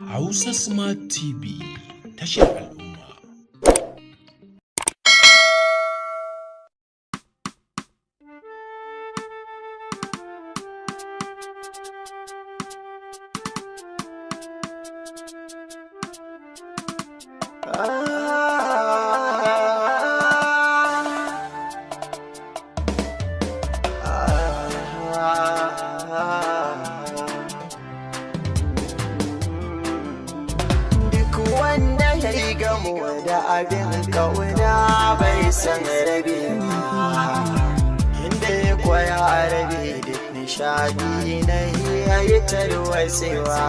Hausa Smart TV, tashar al'umma. Duk wanda ya yi gamo da abin kauna bai san rabe ba. Inda ya kwaya rabe, duk nishadi na yayi tarwatsewa.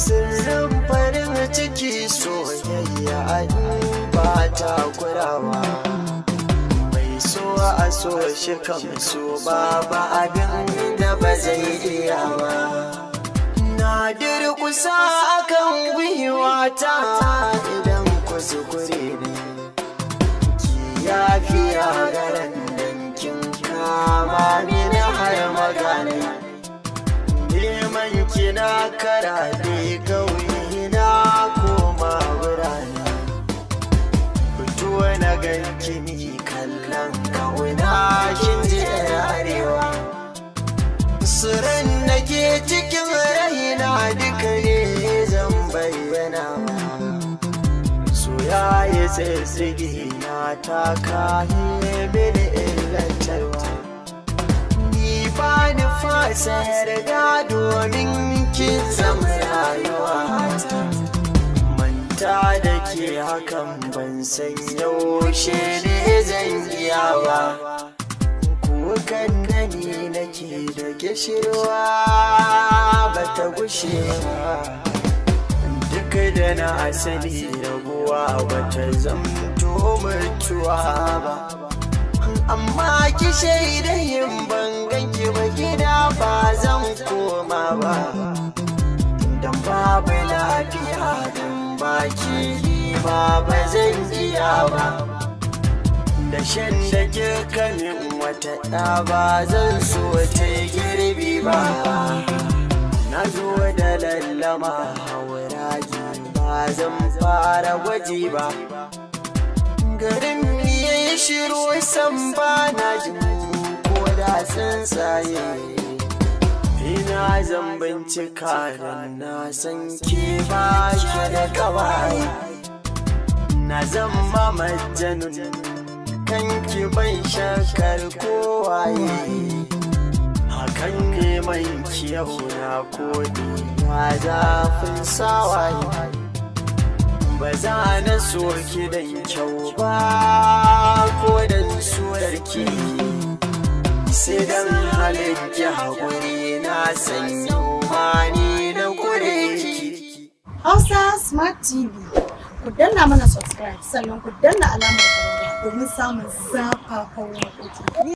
Sirrin farin ciki soyayya in ba ta kurawa. Mai so a so shi kam so babu abin da ba zai iya ba. Na durƙusa akan gwiwata idan kuskure ne. Ki yafiya garan dankin kama mini har magana. Neman kina karaɗe ƙauye na koma birane. Fito na ganki ni kallon kauna, kin ji arewa. Siran da ke cikin raina duka ne zan bayyana. So ya yi tsitsigi na taka mini illantarwa. Ni ba ni fasa yarda domin kin zama rayuwa. Manta da ke hakan ban san yaushe ne zan iya ba. Kukan da ni nake da kishirwa ba ta gushe ba. Duk da na asali, rabuwa ba ta zamto mutuwa ba. Amma ki shaida yin ban ganki ba, gida ba zan koma ba. Dan babu lafiya dan baki ba, ba zan iya ba. Da shan da kika min wata ɗa, ba zan so ta girbi ba. Na zo da lallama hauragi, ba zan fara gwaji ba. Garin ya yi shiru san ba na jin ko da tsuntsaye. Ina zan bincika don na san ke ba ki da kawaye. Na zama majanun kanki, ban shakar kowaye. Hakan neman kiyau na kodi na zafin sawaye. Ba za na so ki dan kyau ba ko dan surarki, sai dan halin ki, haƙuri na san mani na kure ki. Hausa Smart TV. Ku danna mana subscribe, sannan ku danna alamar ƙararrawa domin samun zafafan waƙoƙi.